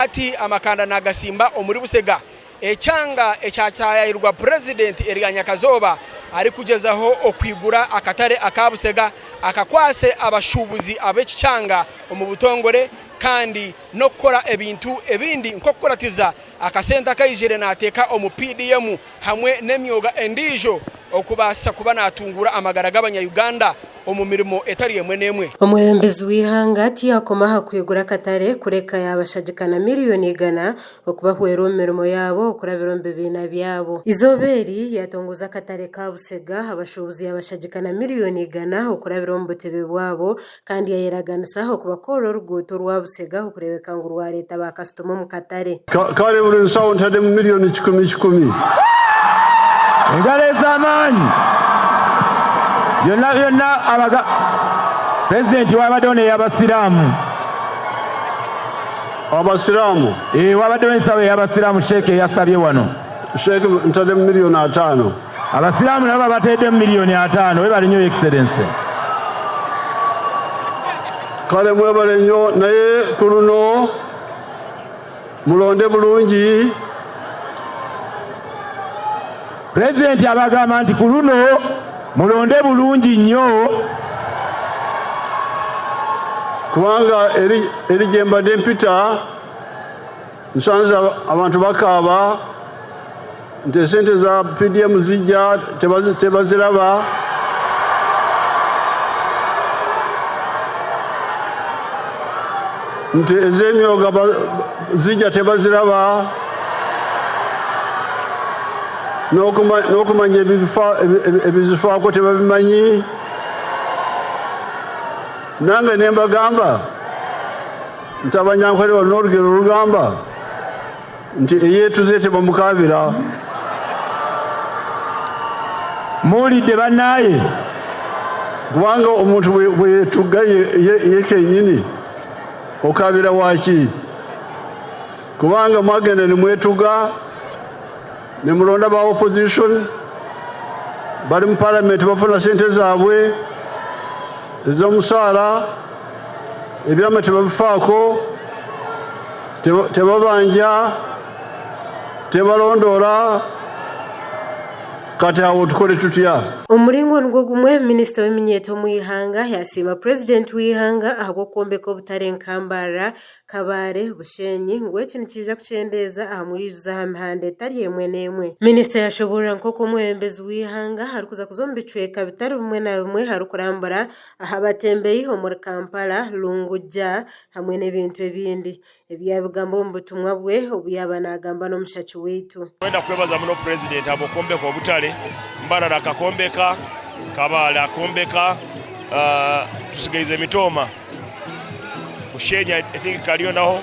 Hati amakanda nagasimba omuri Busega, ekyanga ekyataayaayirwa Purezidenti erya nyakazooba arikugyezaho okwigura akatare aka Busega akakwatse abashuubuzi ab'eki kyanga omu butongore kandi n'okukora ebintu ebindi nk'okukuratiza akasente akaijire nateeka omu PDM hamwe n'emyoga endiijo okubaasa kuba natunguura amagara g'abanya Uganda omu mirimo etari emwe n'emwe. Omwebembezi w'eihanga tiyakoma aha kwigura akatare kureka yabashagika na miriyoni igana okubahwera omu mirimo yaabo okurabira omu bibiina byabo. Eizooba eri yatongoza akatare ka Busega, abashuubuzi yabashagika na miriyoni igana okurabira omu butebe bwabo kandi yayeraganisa okubakorera oruguuto orwa Busega okureebeka ngu rwareeta ba kasitoma omu katare. Kare buri nshaho ntademu miriyoni kikumi kikumi. Engaro ez'amaani byonna byonna abaga Pulezidenti wabaddewo n'eyabasiraamu. Abasiraamu? Ee, wabaddewo ensawo ey'abasiraamu Sheikh eyasabye wano. Sheikh ntademu miriyoni atano. Abasiraamu nabo babateeddemu miriyoni atano. Webale nnyo Excellency. Kale mwebale nnyo naye ku luno mulonde bulungi. Pulezidenti abagamba nti ku luno mulonde bulungi nnyo. Kubanga eri gye mbadde mpita nsanze abantu bakaaba nti esente za PDM zijja tebaziraba. Nti ez'emyoga zijja tebaziraba. N'okumanya ebizifaako tebabimanyi. Nange ne mbagamba nti Abanyankore balina orugero orugamba nti eyeetuze tebamukaabira. Muwulidde bannaaye? Kubanga omuntu bwe yeetuga ye kenyini okaabira waaki? Kubanga mwagenda ne mwetuga ne mulonda ba opposition bali mu parliament bafuna sente zaabwe ez'omusaara, ebyama tebabifaako, tebabanja, tebalondoora. Kati awo tukore tutya? Omu muringo nigwo gumwe, minisita w'eminyeeto omu ihanga yasiima Purezidenti w'eihanga ahabw'okwombeka obutare nka Mbarara, Kabale, Bushenyi ngu eki nikiija kukyendeeza aha mwijuzo aha mihanda etari emwe n'emwe. Minisita yashoboorora nk'oku omwebembezi w'eihanga arikuza kuza omu bicweka bitari bimwe na bimwe arikurambura aha batembeyi omuri Kampala, Lungujja hamwe n'ebintu ebindi. Ebi yaabigamba omu butumwa bwe obu yaaba naagamba n'omushaki waitu. Twenda kwebaza muno Purezidenti ahabw'okwombeka obutare. Mbarara akakombeka, Kabale akombeka, tusigaize Mitooma. Bushenyi I think kariyo naho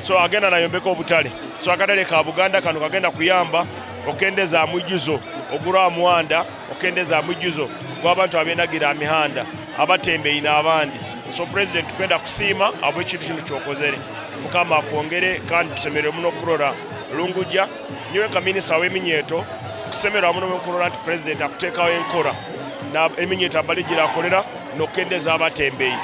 so agenda nayombeka obutare so akatare ka Buganda kano kagenda kuyamba okendeza aha mwijuzo oguri aha muhanda okendeza aha mwijuzo gw'abantu abenagira aha mihanda abatembeyi n'abandi so president tukwenda kusiima ahabw'ekintu kinu kyokozere mukama akwongere kandi tushemereirwe muno kukurora Lungujja nyowe nka minisita w'eminyeto nkusemererwa muno kurora nti president akutekaho enkora eminyeto abarigira akorera n'okukendeza abatembeyi.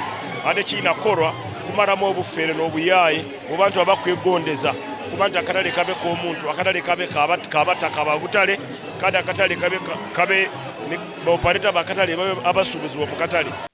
Hati ekiine kukorwa kumaramu obufere n'obuyaayi obu bantu abakwegondeza kuba nti akatare kabe k'omuntu, akatare kabe k'abataka ba butare kandi akatare kabe ba opareta b'akatare babe abasuubuzi b'omu katare.